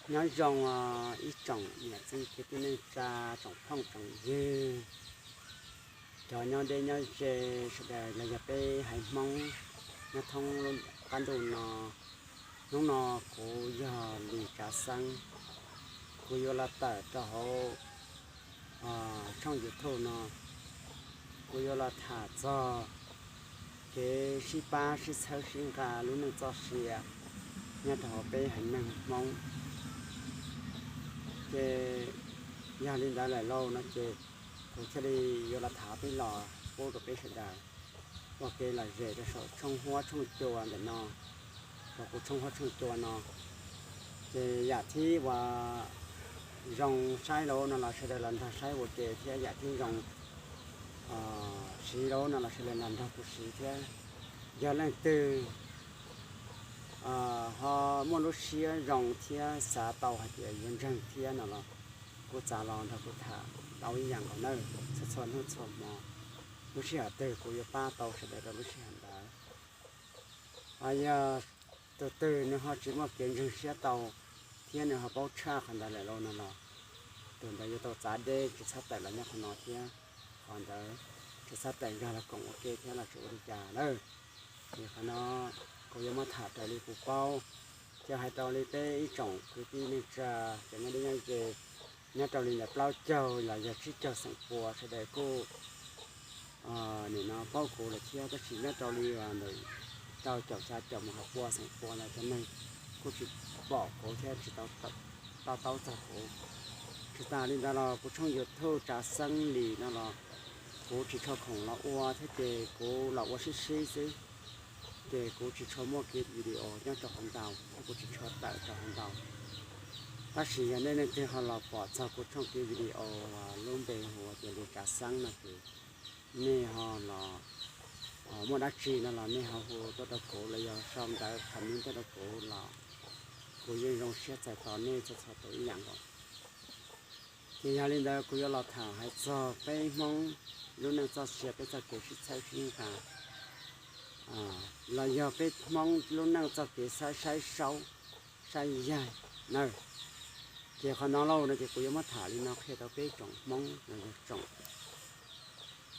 Nyob zoo ib tsoom niam txiv kwv tij neej tsa, tsoom phooj tsoom ywg, cov nyob deb nyob ze sawv daws los yog peb haiv Hmoob nyob thoob qab ntuj no. Hnub no kuv yog Lis Tsav Xeeb, kuv yuav los tawm rau hauv tshooj YouTube no, kuv yuav los tham txog kev sib pab sib txhawb sib nqa lub neej txoj sia nyob rau hauv peb haiv neeg Hmoob. Ces yog li ntawd lawm lauj no ces kuv thiaj li yuav los tham peb los pub rau peb sawv daws ua kev lom zem rau saum tshooj huab tshooj cua ntawm no, rau kuv tshooj huab tshooj cua no. Ces yam thib uas zoo saib lauj no los sawv daws los nrog saib ua ke thiab, yam thib zoo siv lauj no los sawv daws los nrog kuv siv thiab. Yog leej twg ho muaj lub siab zoo thiab xav tau hais tias yuav ntseeg thiab no los kuj txav los nrog kuv tham tau ib yam nkaus nawb, txhua txhua hnub txhua hmo. Lub sij hawm twg kuv yuav pab tau sawv daws rau lub sij hawm ntawd. Yog tus twg nws ho tsis muaj kev ntseeg siab tau thiab nws ho paub tshaj qhov ntawd lawm lauj no los tus ntawd yuav tau txav deb tsis txhob tawm los nyob qhov no thiab. Qhov ntawd tsis txhob tawm nkag los koom ua ke thiab los tsis ua li cas lawm. Ces qhov no kuv yuav muab tham raws li kuv paub, ces hais rau li peb ib tsoom kwv tij neej tsa cov nyob deb nyob ze, nyob rau li ntawm plaub caug los yog tsib caug xeem pua sawv daws kuj nim no paub kuv lawm thiab, tab sis nyob rau li ntawm rau caum xya caum mus hauv pua xeem pua ntawd cov neeg kuj tsis pom kuv thiab tsis to taub txog kuv. Tsis tas li ntawd los kuv tshooj YouTube Tsav Xeeb Lis no los kuv tsis tshua khoom los ua thiab ces kuv los ua sib sib xwb, ces kuv tsis tshua muaj kiv video nyob rau qhov ntau thiab kuv tsis tshua tawm rau qhov ntau. Tab sis yog nej leej twg ho los pom txog kuv tshooj kiv video lub npe hu ua tias Lis Tsav Xeeb no ces nej ho los muaj dab tsi no los nej ho hu tuaj rau kuv los yog sau ntawv comment tuaj rau kuv los kuv yeej zoo siab txais tos nej txhua txhua tus ib yam nkaus. Ces yog li ntawd kuv yuav los tham hais txog peb Hmoob lub neej txoj sia, peb txoj kev sib txhawb sib nqa, los yog peb Hmoob lub neej txoj kev saib saib saub saib yaig na. Ces qhov no lauj no ces kuv yuav muab tham li no qhia rau peb tsoom Hmoob los yog tsoom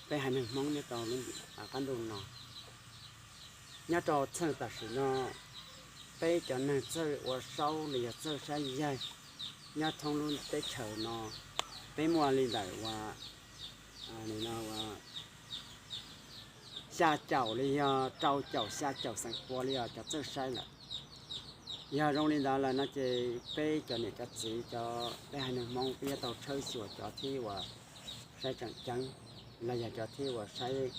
peb haiv neeg Hmoob nyob rau lub qab ntuj no. Nyob rau txheej tam sim no, peb cov neeg txawj ua saub los yog txawj saib yaig nyob thoob lub teb chaws no, peb muaj li ntawm uas xya caum li yog rau caum xya caum xeem pua li os cov txawj saib lawm. Yog zoo li ntawd lawm no ces peb cov niam cov txiv cov peb haiv neeg Hmoob peb yuav tau tshawb xyuas cov thib uas saib tseem ceeb los yog cov thib uas saib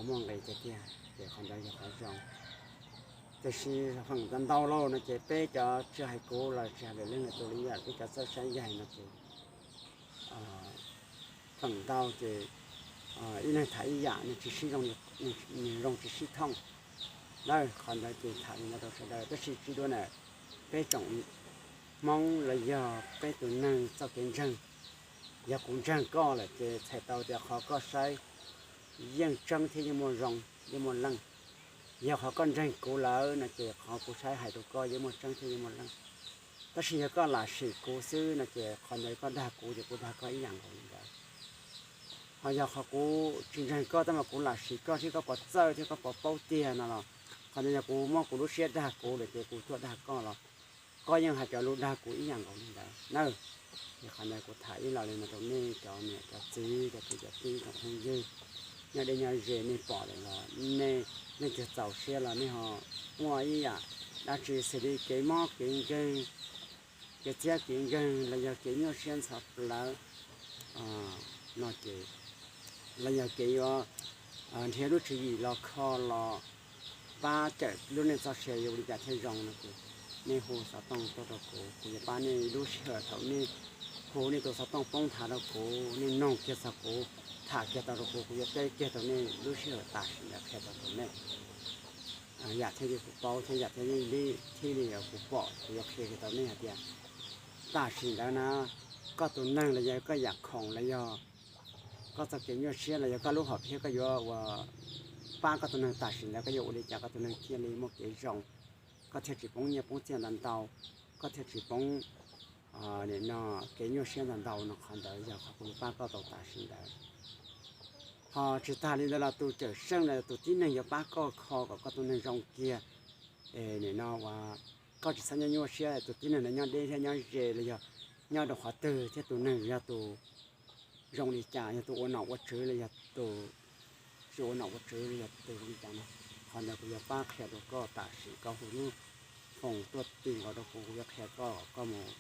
muaj nqis tiag tiag, ces qhov ntawd yog qhov zoo. Tiam sis feem ntau ntau lauj no ces peb cov tsis hais kuv los tsis hais lwm leej lwm tus li, peb cov txawj saib yaig no ces feem ntau ces ib leeg tham ib yam, nws tsis sib zoo, nws zoo tsis sib thooj. Qhov ntawd ces tham li no rau sawv daws, tab sis tsis dua na, peb tsoom Hmoob los yog peb tus neeg txoj kev ntseeg, yog kuv ntseeg koj lawm ces txhais tau tias qhov koj saib yeej tseeb thiab yeej muaj zoo, yeej muaj leej. Yog qhov koj ntseeg kuv lawm no ces qhov kuv saib hais rau koj yeej muaj tseeb thiab yeej muaj leej. Tab sis yog koj lam sim kuv xwb no ces qhov ntawd koj dag kuv ces kuv dag koj ib yam nkaus li ntawd. Ho yog qhov kuv tsis ntseeg koj tab mas kuv lam sim koj thiab koj puas txawj thiab koj puas paub tiag no los, qhov ntawd yog kuv muab kuv lub siab dag kuv lawm ces kuv tuaj dag koj los koj yeej hais cov lus dag kuv ib yam nkaus li ntawd na. Ces qhov ntawd kuv tham ib los li no rau nej cov niam cov txiv cov kwv cov tij tsoom phooj ywg nyob deb nyob ze, nej pom lawm los nej leej twg txaus siab los nej ho muaj ib yam dab tsi xws li kev mob kev nkeeg, kev txiab kev nkeeg los yog kev nyuaj siab ntxhov plawv no ces, los yog kev yuav nrhiav lub tswv yim los kho los pab cawm lub neej txoj sia yuav ua li cas thiaj zoo no ces nej hu xov tooj tuaj rau kuv, kuv yuav pab nej lub sij hawm thaum nej hu nej tus xov tooj poob nthav rau kuv, nej noog kiag txog kuv, tham kiag tau rau kuv, kuv yuav teb kiag rau nej lub sij hawm tam sim ntawd qhia tau rau nej. Yam thiaj li kuv paub thiab yam thiaj li, thiaj li kuv pom, kuv yuav qhia kiag rau nej hais tias tam sim ntawd na, koj tus neeg los yog koj yam khoom los yog koj txoj kev nyuaj siab los yog koj lub hom phiaj koj yuav ua pab koj tus neeg tam sim ntawd koj yuav ua li cas koj tus neeg thiaj li muaj kev zoo, koj thiaj tsis poob nyiaj poob txiaj ntau ntau. koj thiaj tsis poob nim no kev nyuaj siab ntau ntau no. Qhov ntawd yog qhov kuv yuav pab koj tau tam sim ntawd. Ho tsis tas li ntawd los tus cawm seej los tus tib neeg yuav pab koj kho kom koj tus neeg zoo kiag, es nim no uas koj tsis txhob nyuaj nyuaj siab, tus tib neeg ntawd nyob deb thiab nyob ze los yog nyob rau qhov twg thiab tus neeg yog tus zoo li cas, yog tus ua nom ua tswv los yog tus tsis ua nom ua tswv los yog tus zoo li cas no. Qhov ntawd kuv yuav pab qhia rau koj tam sim koj hu lub foos tuaj ti nkaus rau kuv, kuv yuav qhia koj kom koj mus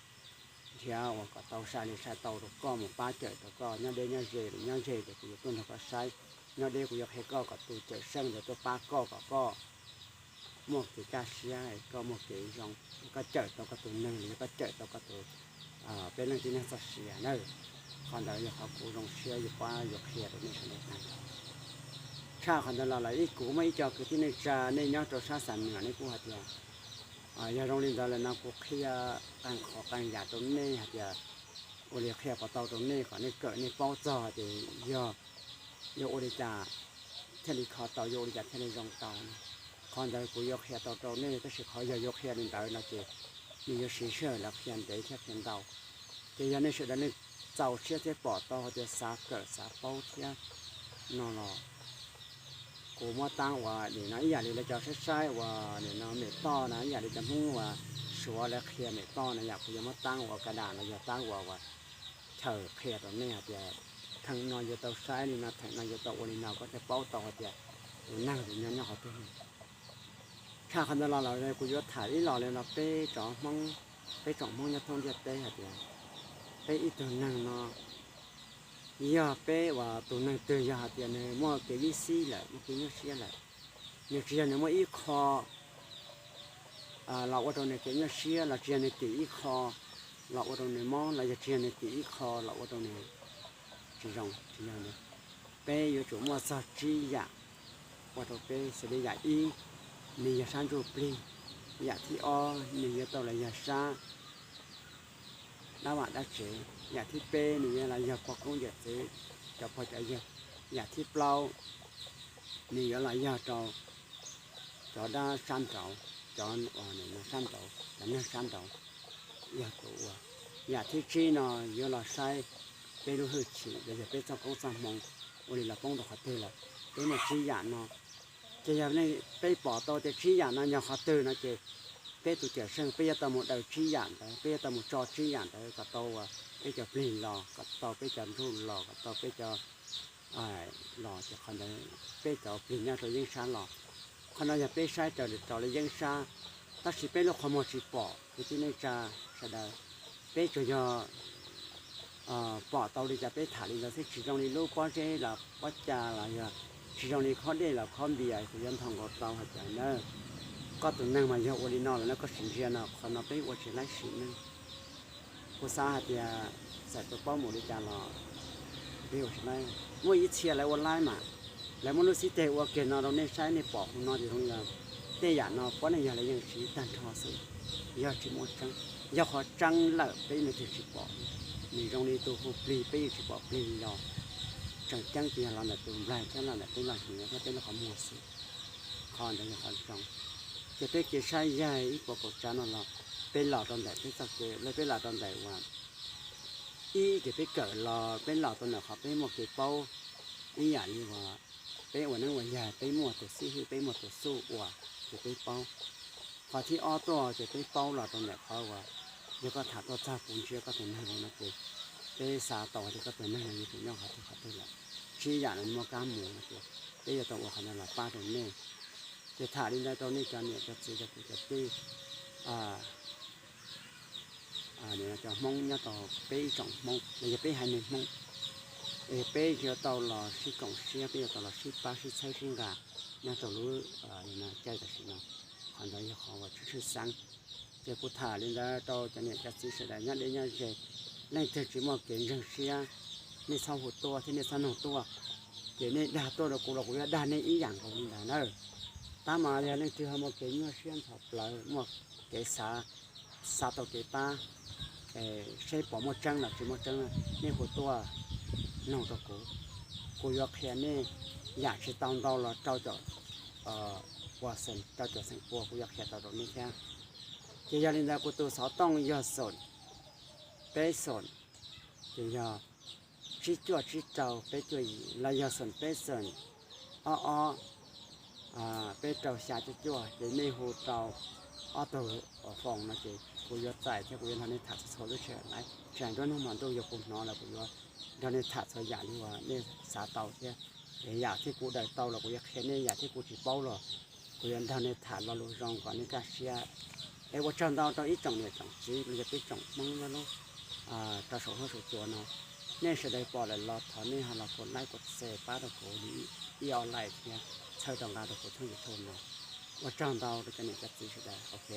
nrhiav uas kom tau sai li sai tau rau koj mus pab cawm rau koj nyob deb nyob ze, nyob ze ces kuv yuav tuaj nrog koj saib. Nyob deb kuv yuav qhia koj kom tus cawm seej ntawd tuaj pab koj kom koj muaj kev kaj siab, koj muaj kev zoo, koj cawm tau koj tus neeg los yog koj cawm tau koj tus, peb leej tib neeg txoj sia na. Qhov ntawd yog qhov kuv zoo siab yuav pab yuav qhia rau nej sawv daws tag nrho. Tshaj qhov ntawd los lawm ib kuv muaj ib co kwv tij neej tsa nej nyob rau sab Xam Nuas nej kuj hais tias, yog zoo li ntawd lawm no kuv qhia qee qhov qee yam rau nej hais tias ua li qhia puas tau rau nej kom nej kawm nej paub txog tias yog, yog ua li cas thiaj li kho tau, yog ua li cas thiaj li zoo tau. Qhov ntawd kuv yuav qhia tau rau nej, tab sis qhov yog yuav qhia li ntawd no ces nws yuav siv sij hawm los qhia ntev thiab qhia ntau. Ces yog nej sawv daws nej txaus siab thiab pom tau hais tias xav kawm xav paub thiab no los kuv muab taab uas nim no ib yam li lawv cov saib saib uas nim no mem toj na, ib yam li cov Hmoob uas Suav lawv qhia mem toj na yom, kuv yuav muab taab ua ka dam los yog taab ua uas chaw qhia rau nej hais tias theem no yuav tau saib li no, theem no yuav tau ua li no, koj thiaj paub tau hais tias tus neeg tus nyob nyob qhov twg. Tshaj qhov ntawd los lawm kuv yuav tham ib los li no peb cov Hmoob, peb tsoom Hmoob nyob thoob ntiaj teb hais tias peb ib tug neeg no yog peb uas tus neeg twg yog hais tias nws muaj kev ib xib lawm, muaj kev nyuaj siab lawm, nws tsis yog nws muaj ib qho los ua rau nws kev nyuaj siab, los tsis yog nws kis ib qho los ua rau nws mob, los yog tsis yog nws kis ib qho los ua rau nws tsis zoo, tsis yog. Peb yuav tsum muaj txog tsib yam ua rau peb xws li yam ib, nws yog sab ntsuj plig. Yam thib ob nws yuav tau los yog sab dab vaj dab tsev. Yam thib peb nws yuav los yog pog koob yawm txwv, cov pog cov yawg. Yam thib plaub nws yuav los yog rau cov dab sab nraud, cov sab nraud, cov neeg sab nraud yog tus ua. Yam thib tsib no yuav los saib peb lub hwj chim los yog peb txoj koob txoj hmoo ua li los poob rau qhov twg lawm. Peb muaj tsib yam no. Ces yog peb pom tau tias tsib yam no yog qhov twg no ces peb tus cawm seej peb yuav tau mus daws tsib yam ntawd, peb yuav tau mus tso tsib yam ntawd kom tau peb cov plig los, kom tau peb cov nruj los, kom tau peb cov los ces qhov ntawd peb cov plig nyob rau yeeb sab los. Qhov no yog peb saib raws li yeeb sab, tab sis peb lub qhov muag tsis pom, kwv tij neej tsa sawv daws. Peb tsuas yog pom tau li cas peb tham li ntawd xwb, tsis zoo li lub pob zeb los pob ca los yog tsis zoo li khob dej los khob npias kuv yuav ntho nkaus tau hais tias na, koj tus neeg mas yog ua li no lawm na, koj sim ntsia no, qhov no peb ua tsis laib sim neej. Kuv xav hais tias txawm tus paub mus li cas los peb ua tsis laib. Muaj ib txhia lawv ua laib mas, lawv muab lub xib teg ua kiag no rau nej saib nej pom hauv no ces zoo li tej yam no puav leej yog lawv yeej siv tag nrho xwb, yog tsis muaj tseeb. Yog qhov tseeb lawm peb leej twg tsis pom, nws zoo li tus hu plig peb yeej tsis pom plig li los. Tseem ceeb ces yog los ntawm tus nplaig thiab los ntawm peb los hniav thiab peb lub qhov muag xwb. Qhov ntawd yog qhov zoo. Ces peb kev saib yaig ib puas kaum tsav no los peb los rau ntawm peb txoj kev, peb los rau ntawm uas ib ces peb kawm los peb los rau ntawm qhov peb muaj kev paub, ib yam li uas peb ua neeb ua yaig peb muaj tus xib hwb peb muaj tus xuj ua ces peb paub. Qhov thib ob tuaj ces peb paub los rau ntawm qhov uas yog koj tham tuaj txog kuv ntsia koj tus neeg no ces peb xav tau tias koj tus neeg no yuav tsum nyob qhov twg qhov twg lawm. Tsib yam no muaj kab mus no ces peb yuav tau ua qhov no los pab rau nej. Ces tham li ntawd rau nej cov niam cov txiv cov kwv cov tij, cov Hmoob nyob rau peb ib tsoom Hmoob los yog peb haiv neeg Hmoob, es peb yuav tau los sib koom siab, peb yuav tau los sib pab sib txhawb sib nqa nyob rau lub caij tam sim no. Qhov ntawd yog qhov uas tshwj tshwj xeeb. Ces kuv tham li ntawd rau cov niam cov txiv sawv daws nyob deb nyob ze, leej twg tsis muaj kev ntseeg siab, nej txhob hu tuaj thiab nej txhob nug tuaj. Ces nej dag tuaj rau kuv los kuv yuav dag nej ib yam nkaus li ntawd na. Tab mas yog leej twg ho muaj kev nyuaj siab ntxhov plawv, muaj kev xav, xav tau kev pab, seb puas muaj tseeb los tsis muaj tseeb, nej hu tuaj nug rau kuv, kuv yuav qhia nej yam tsis tau ntau los rau caum pua xeem, rau caum xeem pua kuv yuav qhia tau rau nej thiab. Ces yog li ntawd kuv tus xov tooj yog xoom peb xoom, ces yog tsib cuaj tsib rau peb cuaj yim los yog xoom peb xoom ob ob peb rau xya cuaj cuaj, ces nej hu rau ob tug foos no ces kuv yuav txais thiab kuv yuav nrog nej tham txhua txhua lub sij hawm. Tsam nruab hnub hmo ntuj yog kuv hnov los kuv yuav nrog nej tham txhua yam li uas nej xav tau thiab. Yam thiab kuv daws tau los kuv yuav qhia nej, yam thiab kuv tsis paub los kuv yuav nrog nej tham lo lus zoo kom nej kaj siab. Es ua tsaug ntau rau ib tsoom niam tsoom txiv los yog peb tsoom Hmoob nyob lub rau saum huab saum cua no. Nej sawv daws pom lawm los thov nej ho los kuv like kuv share pab rau kuv li ib ob like thiab txhawb rau nqa rau kuv channel YouTube no. Ua tsaug ntau rau cov niam cov txiv sawv daws, ok.